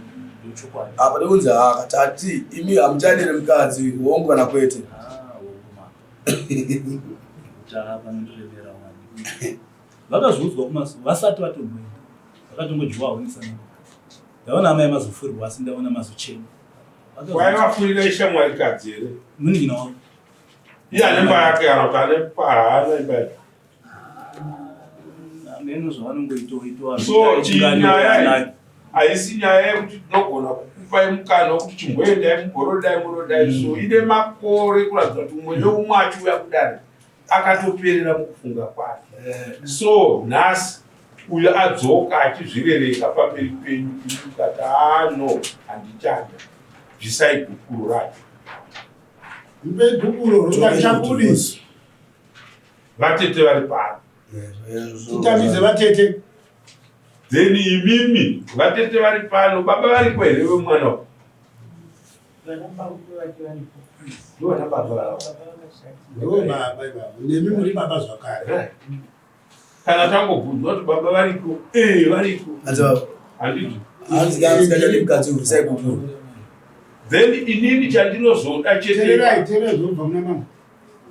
Speaker 1: ndochokwadi.
Speaker 5: Apa ndikunzi haka tati imi hamuchadi here mukadzi hongu kana kwete?
Speaker 1: Haa hongu mambo. Vakazviudzwa kumaso vasati vatomboenda vakatongodyiwa huni sana. Ndaona amai mazofurirwa asi ndaona mazochema.
Speaker 4: Waivafurira ishamwarikadzi here?
Speaker 1: Munin'ina wangu.
Speaker 4: Iye ane imba yake kana kuti ane pahaana imba yake?
Speaker 1: Hameno zvavanongoitoitoa.
Speaker 4: So iyi nyaya iyi haisi nyaya yekuti tinogona kukupai mukana wekuti chimboendai mugorodai murodai so ine makore kuratidza kuti umwe neumwe achiuya kudare akatoperera mukufunga kwake so nhasi uyo adzoka achizvirereka pamberi penyu imi mukati haa no handichada bvisai gupuro racho
Speaker 7: Mupei gupuro rikachabudisa.
Speaker 4: Vatete vari pano.
Speaker 7: Titambidze vatete.
Speaker 4: Then imimi vatete vari pano, baba variko here vemwana uyu?
Speaker 2: Vana baba vake varipo.
Speaker 4: Ndovana baba vavo.
Speaker 7: Ndo baba ivavo. Nemi muri baba zvakare.
Speaker 4: Kana tangobvunzwa kuti baba variko, eh variko.
Speaker 5: Hanzi baba.
Speaker 4: Handiti.
Speaker 5: Hanzi kana musingachadi mukadzi uyu bvisai gupuro.
Speaker 4: Then inini chandinozoda chete.
Speaker 7: Tererai, tererai zvinobva muna mama.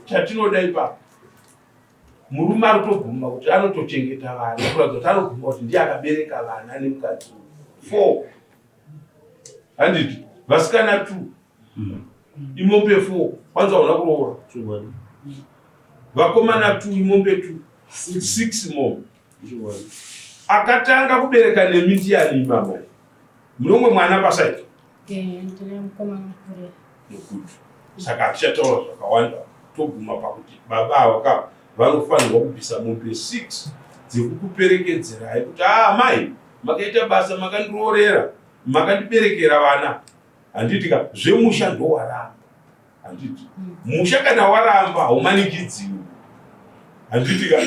Speaker 4: Chatinoda ipapo murume ari kutobvuma kuti anotochengeta vana kuratidza kuti anobvuma kuti ndiye akabereka vana nemukadzi uyu four handiti vasikana two imombe four kwanza hauna kuroora vakomana two imombe two six mombe akatanga kubereka nemi ndiyani imama munomwe mwana pasaiti
Speaker 3: Eh, ndine mukomana mukuru.
Speaker 4: Good. Saka hatichataura zvakawanda toguma pakuti baba ava ka vanofanirwa kubvisa mombe 6 dzekukuperekedzerai kuti aa ah, mai makaita basa makandiroorera makandiberekera vana handiti ka zvemusha ndowaramba handiti musha kana waramba haumanikidziwi handiti ka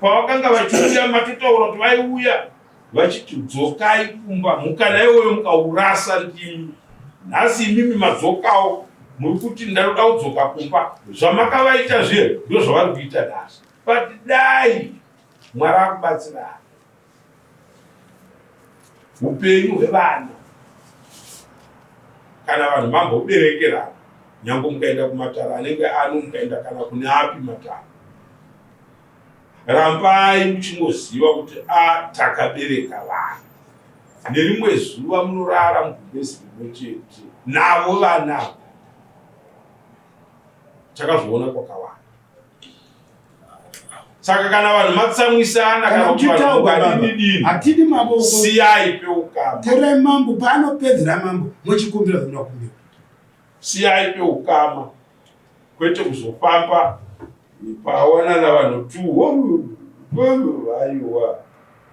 Speaker 4: pavakanga vachiuya matotaura kuti vaiuya vachiti dzokai kumba mukana iwoyo mukaurasa ndimi nhasi imimi madzokawo muri kuti ndanoda kudzoka kumba zvamakavaita zviye ndozvavari kuita nhasi but dai mwari akubatsirai Upenyu hwevana kana vanhu mamboberekerana nyange mukaenda kumatare anenge ano mukaenda kana kune api matare rambai muchingoziva kuti a takabereka vana nerimwe zuva munorara mugumbezi rimwe chete navo vana takazviona kwakawanda saka kana vanhu matsamwisana kana kuti vanhu mukadini
Speaker 7: hatidi maboko
Speaker 4: siyai peukama
Speaker 7: tererai mambo paanopedzera mambo mochikumbira zvamunokumbira
Speaker 4: siyai peukama kwete kuzofamba pawanana vanhu tu aiwa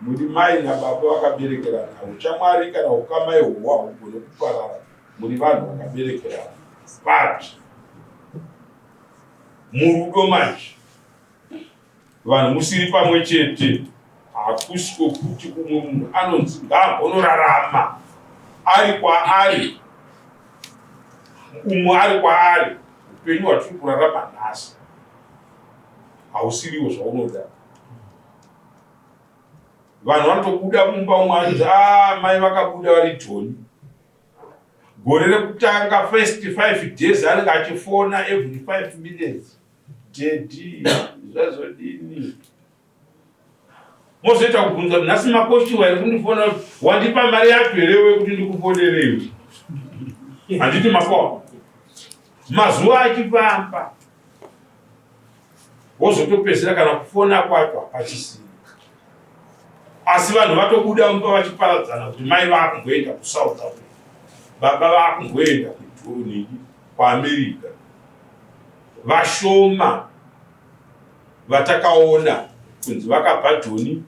Speaker 4: muri mai nababa vakaberekerana uchamwari kana ukama ihwohwo haugone kuparara muri vanhu vakaberekerana but murudo manje. Vanhu musiri pamwe chete hakusi kwokuti umwe munhu anonzi ngaambonorarama ari kwaari, umwe ari kwaari. Upenyu hwatiri kurarama nhasi hausiriwo zvaunoda. Vanhu vanotobuda mumba umwe anonzi ah, mai vakabuda vari joni. Gore rekutanga first 5 days anenge achifona every 5 minutes. Daddy, zvazodini? Mozoita kubvunza kuti nhasi makoshiwa here kundifona kuti wandipa mari yacho here iwe kuti ndikufonere iwe? Handiti makowa. Mazuva achifamba wozotopedzisira kana kufona kwacho hapachisina. Asi vanhu vatobuda mumba vachiparadzana kuti mai vakumboenda kuSouth Africa, baba vakumboenda kujoni kuAmerica. Vashoma vatakaona kunzi vakabva Joni,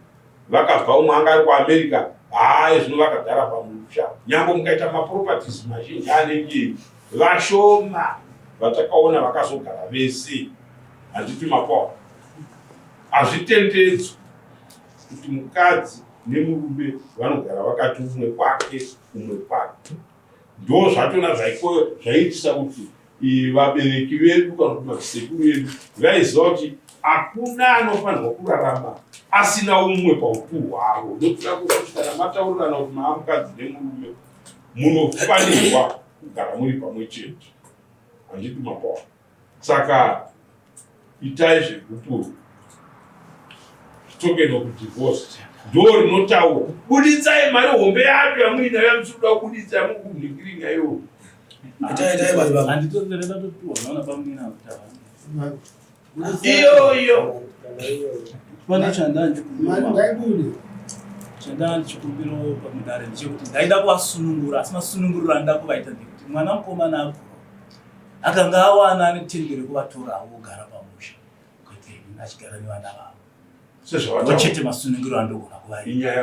Speaker 4: vakabva umwe anga ari kuAmerica, haa zvino vakagara pamusha. Nyangwe mukaita maproperties mazhinji anenge vashoma vatakaona vakazogara vese. Handiti mapoa. Hazvitendedzwi kuti mukadzi nemurume vanogara vakati umwe kwake umwe kwake. Ndo zvachona zvaiitisa kuti vabereki vedu kana kuti masekuru edu vaiziva kuti hakuna anofanirwa kurarama asina umwe paukuru hwavo. Ndokuda kuti kana mataurirana kuti maamukadzi nemurume munofanirwa kugara muri pamwe chete. Handiti mapoa. Saka itai zvegupuro token of divorce ndo rinotaura buditsai mari hombe yacho yamuinayo yamusiri kuda kubuditsa yamukunhingiringa iyoyo. Iyoyo
Speaker 1: pane chandandichikumbiro pamudare ndechekuti ndaida kuvasunungura asi masununguriro andida kuvaita ndekuti mwana mukomana akura akanga awana ane tendero yekuvatora vogara pamusha kwete ini achigara nevana vavo sezvavachete masunungiro andogona kuvaita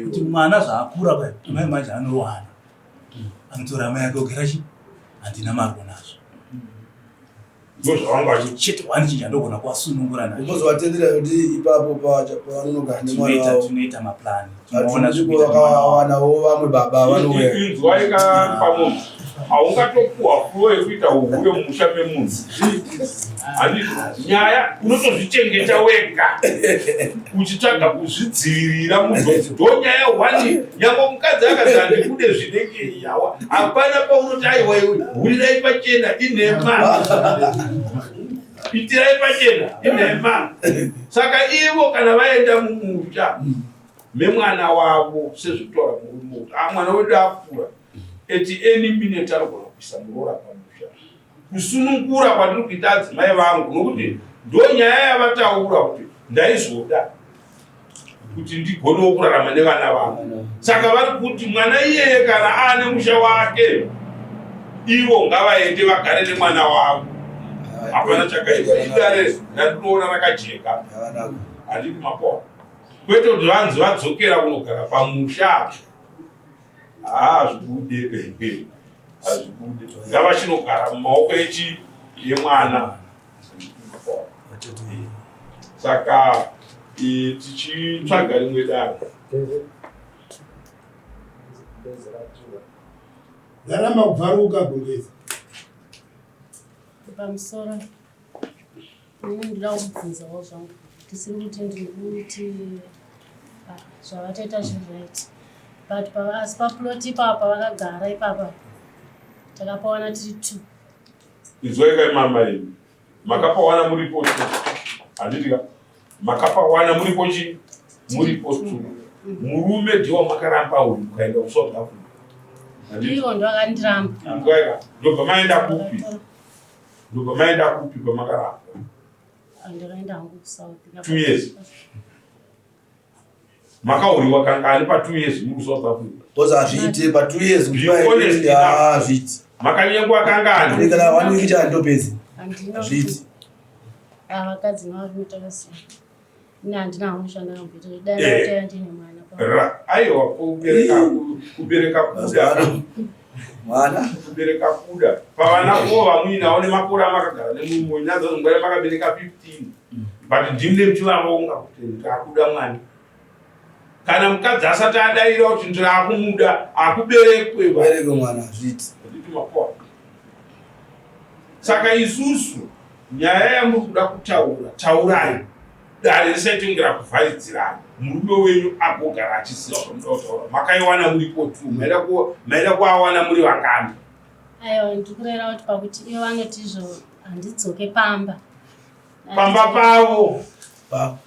Speaker 1: kuti mwana zvaakura pai amai manje anowana anotora amai ake ogera chi handina marwo nazvo
Speaker 4: ndozvavanga
Speaker 1: chete wani chinhu chandogona kuvasunungura
Speaker 5: nachovatendera kuti ipapo pavanonogara nemwana wavo
Speaker 1: tinoita maplani
Speaker 5: tinoona zvikuita vamwe baba vanouya
Speaker 4: inzwai ka pamunhu haungatopuwa fulo yekuita uhure mumusha memunhu handizvo nyaya unotozvichengeta wega uchitsvaga kuzvidzivirira munhu ndo nyaya hwani nyange mukadzi akati handikude zvinenge yawa hapana paunoti aiwa iwe hurirai pachena inhema itirai pachena inhema saka ivo kana vaenda mumusha memwana wavo sezvitaura murume kuti ah, mwana wedu akura at any minute anogona kuisa muroora pamusha kusunungura kwandiri kuita adzimai vangu nokuti ndo nyaya yavataura kuti ndaizoda kuti ndigonewo kurarama nevana vangu saka vari kuti mwana iyeye kana aane musha wake ivo ngavaende vagare nemwana wavo hapana chakaipa idare randinoona rakajeka handiti mapoa kwete kuti vanzi vadzokera kunogara pamusha hazvibude hazvibude ngavachinogara mumaoko echi yemwana saka tichitsvaga rimwe dare
Speaker 7: ndaramba kubvaruka gumbezi
Speaker 3: pamusoro Ini ndinoda kubvunzawo zvangu tisiri kuti ndiri kuti ah, zvavatoita zviri right but asi paplot ipapa vakagara ipapa takapawana tiri two.
Speaker 4: Inzwai kai mama imi makapawana muripo two handiti ka makapawana muripo chi muripo two murume ndiwo makaramba uyu mukaenda kusouth africa
Speaker 3: ivo ndo akandiramba
Speaker 4: inzwai ka ndobva maenda kupi Ndobva maenda kupi pamakarapwa?
Speaker 3: Ndakaenda hangu kuSouth.
Speaker 4: 2 years. Makauriwa kangani pa 2 years muri kuSouth Africa?
Speaker 5: Because hazviite pa 2 years kuti hazviiti.
Speaker 4: Makanyengwa kangani?
Speaker 5: Kana 1 week chani ndopedzi.
Speaker 3: Hazviiti. Ah, vakadzi nevarume takasiyana. Ini handina hangu chandakamboita. Dai ndaitaya ndine mwana.
Speaker 4: Ra, aiwa kubereka kubereka kuda.
Speaker 5: Mwana
Speaker 4: kubereka kuda. Pavana ko vamuinawo nemakore amakagara nemurume wenyu nadzo ngwere makabereka 15. But ndimune muchivaronga kuti ndakuda mwana. Kana mukadzi asati adaira kuti ndakumuda, akuberekwe.
Speaker 5: Berekwe mwana hazviiti.
Speaker 4: Handiti makoa. Saka isusu nyaya yamuri kuda kutaura, taurai. Dare risati kunge rakuvharidzirana. Murume wenyu agogara achiziva zvamunoda kutaura. Makaiwana muripo tu, maida kuawana muri vangani?
Speaker 3: Aiwa, ndiri kurera kuti pakuti ivo vanoti izvo handidzoke pamba.
Speaker 4: Pamba pavo.
Speaker 5: Pa.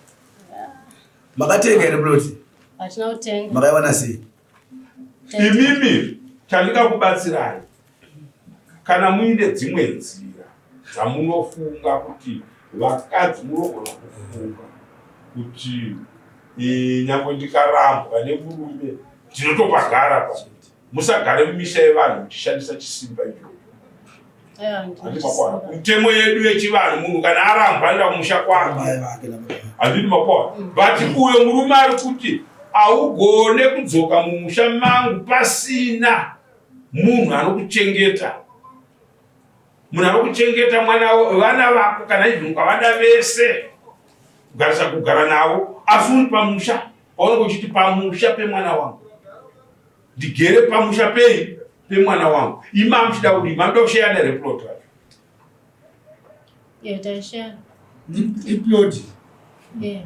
Speaker 5: Makatenga here plot?
Speaker 3: Hatina kutenga.
Speaker 5: Makaiwana sei?
Speaker 4: Imimi chandingakubatsirai kana muine dzimwe nzira dzamunofunga kuti vakadzi munogona kufunga kuti e, nyangwe ndikarambwa nemurume ndinotopagara pa musagare mumisha yevanhu muchishandisa chisimba ichocho. Mutemo yedu yechivanhu munhu kana arambwa anoenda kumusha kwake. Handiti makwana. But uyo murume ari kuti haugone kudzoka mumusha mangu pasina munhu anokuchengeta. Munhu anokuchengeta mwana vana vako kana even ukavada vese kugarisa kugara navo asi uri pamusha paunenge uchiti pamusha pemwana wangu. Ndigere pamusha pei pemwana wangu. Ima muchida kudii? Mamuda kusheya nereplot racho.
Speaker 3: Yeah, taishare.
Speaker 7: Iplot.
Speaker 3: Yeah.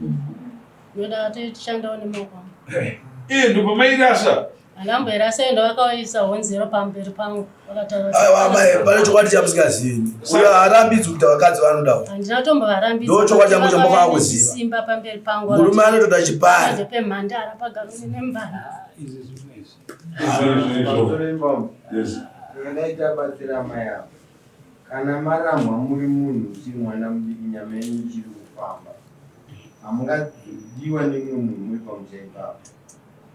Speaker 3: Ndoda tichandawo nemaoko angu.
Speaker 4: Iye ndipo mairasa.
Speaker 3: Andamboirasa ndo vakaisa honzero pamberi pangu. Vakataura.
Speaker 5: Aiwa amai, pane chokwadi chamusingazivi. Uyo haarambidzwi kuita vakadzi vanodawo.
Speaker 3: Handina kutombovarambidza.
Speaker 5: Ndo chokwadi changu chambofanira kuziva.
Speaker 3: Simba pamberi pangu.
Speaker 5: Murume anotoda chipari.
Speaker 3: Pemhandara pagaroni nemvana.
Speaker 8: Ndakadai tabatsira amai ava. Kana maramwa muri munhu uchiri mwana mudiki nyama yenyu ichiri kufamba. Hamungadiwa nemumwe munhu muri pamusha ipapo.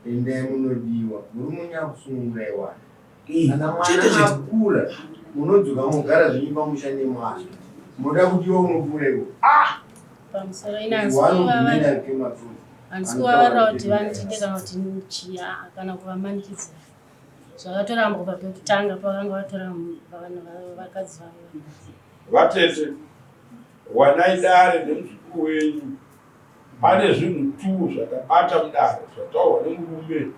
Speaker 8: Endai munodiwa. Murume wenyu akusunungurai wani. Kana mwana akura munodzoka mogara zvenyu pamusha nemwana. Munoda kudiwa unopfuura iwo.
Speaker 3: Ah! Pamusoro ina handisi kuvavarira kuti vandide kana kuti chiya kana kuvamanikidzira. Zvakatorambwa kubva pekutanga pavanga vatora vakadzi vavo.
Speaker 4: Vatete, wanai dare nemuzukuru wenyu. Pane zvinhu tuu zvatabata mudare zvataurwa nemurume.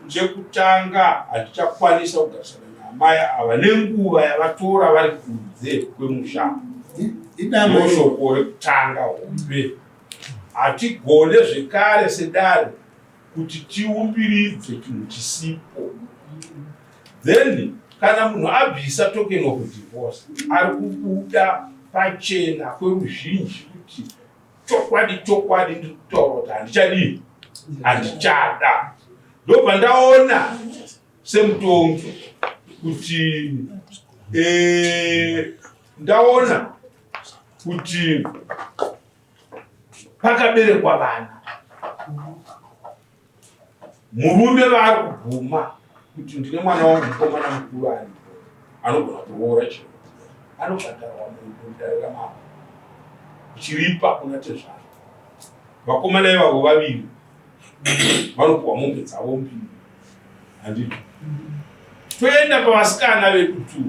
Speaker 4: Chekutanga hatichakwanisa kugarisana naamai ava nenguva yavatora vari kunze kwemusha. Ndoshoko rekutanga hombe. Hatigone zvekare sedare kuti tiumbiridze chinhu chisipo. Then kana munhu abvisa token of divorce ari kubuda pachena kweruzhinji kuti chokwadi chokwadi ndiri kutaura kuti handichadii handichada. Ndobva ndaona semutongi kuti eh, ndaona kuti pakaberekwa vana murume vaari kubvuma kuti ndine mwana wangu mukomana mukuru aripo anogona kuroora chero anobhadharwa mudare ramambo uchiripa kuna tezvara vakomana ivavo vaviri vanopuwa mombe dzavo mbiri handiti toenda pavasikana vedu tu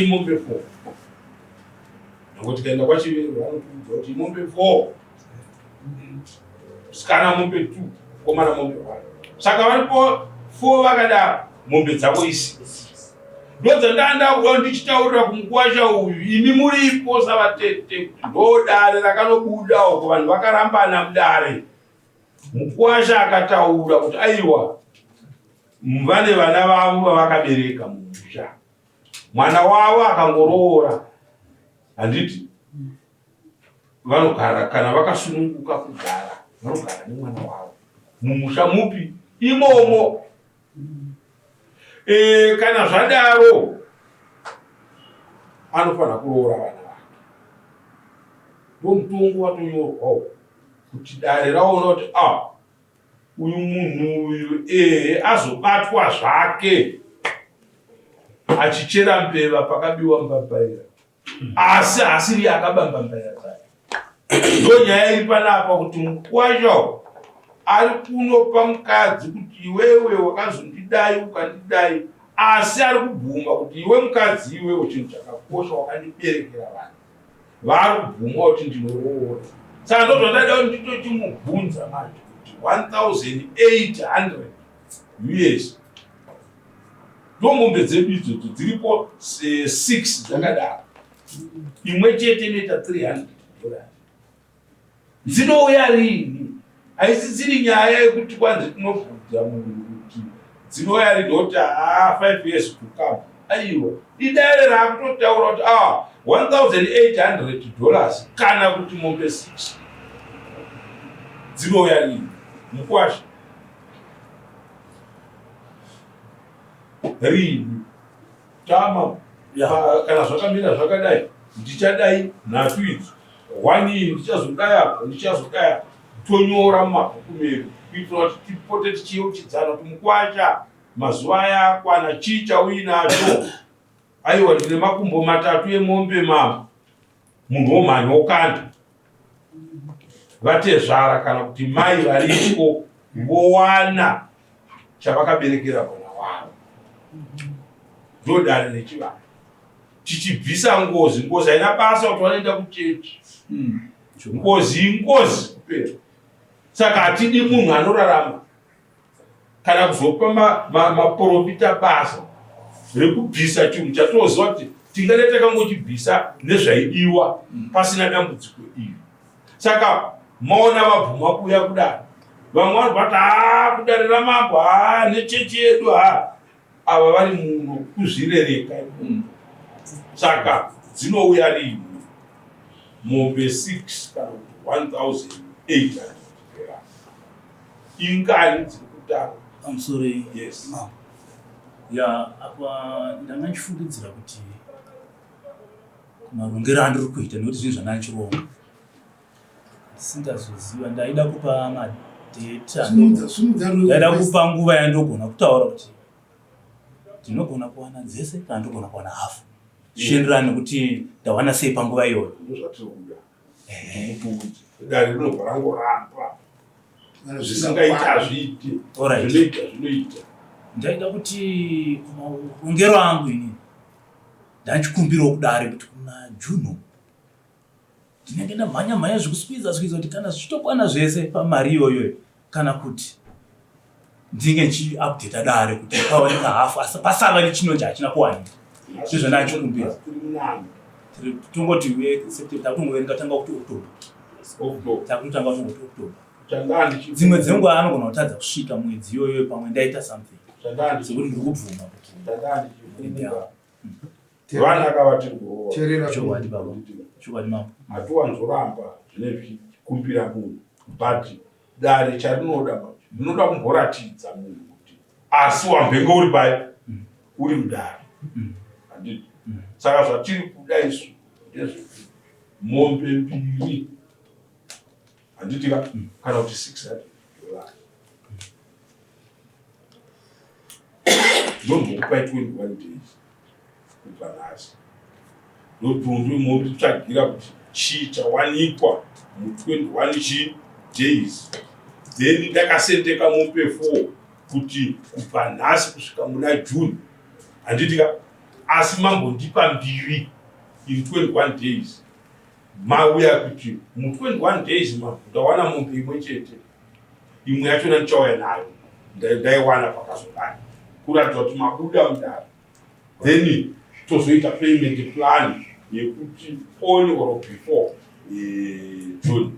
Speaker 4: imombe four Nyange tikaenda kwaChivero vanotiudza kuti mombe 4 musikana mombe 2 mukomana mombe 1 saka varipo 4 vakadaro mombe dzavo isi ndodzandandakuda ndichitaurira kumukwasha uyu imi muripo savatete kuti ndodare rakanobuda uko vanhu vakarambana mudare mukwasha akataura kuti aiwa vane vana vavo vavakabereka mumusha mwana wavo akangoroora handiti vanogara kana vakasununguka kugara vanogara nemwana wavo mumusha mupi imomo e, kana zvadaro anofanira kuroora vana vake ndomutongo watonyorwawo kuti dare raona kuti a ah, Uyu munhu uyu ehe azobatwa zvake achichera mbeva pakabiwa mbambaira asi haasiri akaba mbambaira dzake. Ndonyaya iri panapa kuti mukwasha ari kunopa mukadzi kuti iwewe wakazondidai ukandidai asi ari kubvuma kuti iwe mukadzi iwewe chinhu chakakosha wakandiberekera vanhu. Vari kubvuma kuti ndinoroora. Saka ndozvandada kuti nditochimubvunza manje kuti 1800 US ndomombe dzedu idzodzo dziripo 6 dzakadaro, imwe chete inoita 300 dollars. Dzinouya riini? Haisisiri nyaya yekuti kwanzi tinobvunza munhu kuti dzinouya riini oti haa 5 years to come. Aiwa, idare raakutotaura kuti ah 1800 dollars kana kuti mombe 6 dzinouya riini? Mukwasha riini? Tama kana zvakamira zvakadai ndichadai nhatu idzi one iyi ndichazodai apa ndichazodai apa tonyora mumabhuku medu kuitira kuti tipote tichiyeuchidzana kuti mukwasha mazuva aya akwana chii chauinacho aiwa ndine makumbo matatu emombe mama munhu womhanya wokanda vatezvara kana kuti mai variko vowana chavakaberekera mwana wavo ndodare rechivanhu tichibvisa ngozi. Ngozi haina basa kuti vanoenda kuchechi, ngozi ingozi kupera. Saka hatidi munhu anorarama kana kuzopa maprofita basa rekubvisa chinhu chatinoziva kuti tingade takangochibvisa nezvaidiwa pasina dambudziko iri. Saka maona vabvuma kuuya kudare, vamwe vanhu vati haa kudare ramambo haa nechechi yedu haa ava vari muno kuzvirereka. Saka dzinouya rini mombe 6 kana kuti 1800 ingani dziri kutanga?
Speaker 1: I'm sorry.
Speaker 4: Yes.
Speaker 1: Ma'am. Ya, apa ndanga ndichifungidzira kuti marongero andiri kuita nekuti zvinhu zvandanga ndichironga ndisingazoziva, ndaida kupa madheta,
Speaker 7: Simudza, simudza rurimi.
Speaker 1: ndaida kupa nguva yandogona kutaura kuti ndinogona kuwana dzese kana ndogona kuwana hafu, zvichienderana nekuti ndawana sei panguva iyoyo.
Speaker 4: Ndozvatiri kuda kuti dare rinobva rangoramba zvisingaiti hazviiti, zvinoita zvinoita.
Speaker 1: Ndaida kuti kumarongero angu inini ndachikumbirawo kudare kuti kuna June ndinenge ndamhanya mhanya zvekusqueeza squeeza kuti kana zvichitokwana zvese pamari iyoyo, kana kuti ndinge ndichiupdata dare kuti paoneka hafu asi pasava nechinonzi hachina kuwanika. Ndizvo ndachikumbira. Tongoti September takutongoverenga tanga kuti October, takutotanga kutongoti October. Dzimwe dzenguva anogona kutadza kusvika mwedzi iyoyo, pamwe ndaita something sekuti ndiri kubvuma kuti
Speaker 4: Vana kavatiri kuroora.
Speaker 5: Teerera.
Speaker 1: Chokwadi baba, chokwadi mambo.
Speaker 4: Hatiwanzoramba zvine zvichikumbira munhu, but dare charinoda manje rinoda kumboratidza munhu kuti asi wambenge uri pai uri mudare, handiti? Saka zvatiri kuda isu ndezvekuti mombe mbiri, handiti ka, kana kuti 600 dollars, ndombokupai 21 days kubva nhasi, ndotondomotsvagira kuti chii chawanikwa mu21 chi days, then ndakasendeka mombe 4 kuti kubva nhasi kusvika muna June, handiti ka? Asi mambondipa mbiri in 21 days, mauya kuti mu21 days ma ndawana mombe imwe chete, imwe yachona ndichauya nayo, ndaiwana pakazodai, kuratidza kuti mabuda mudare. Then tozoita payment plan yekuti on or before June.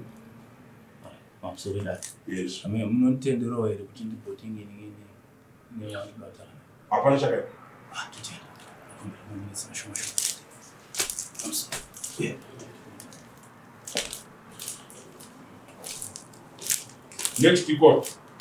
Speaker 1: Pamusoro dare.
Speaker 4: Yes.
Speaker 1: Munonditenderawo here kuti ndibotinge neyabatana?
Speaker 4: Hapana chakaipa.
Speaker 1: Ah, totenda. Kumbira maminitsi mashoma shoma. Pamusoro. Yeah.
Speaker 4: Next court.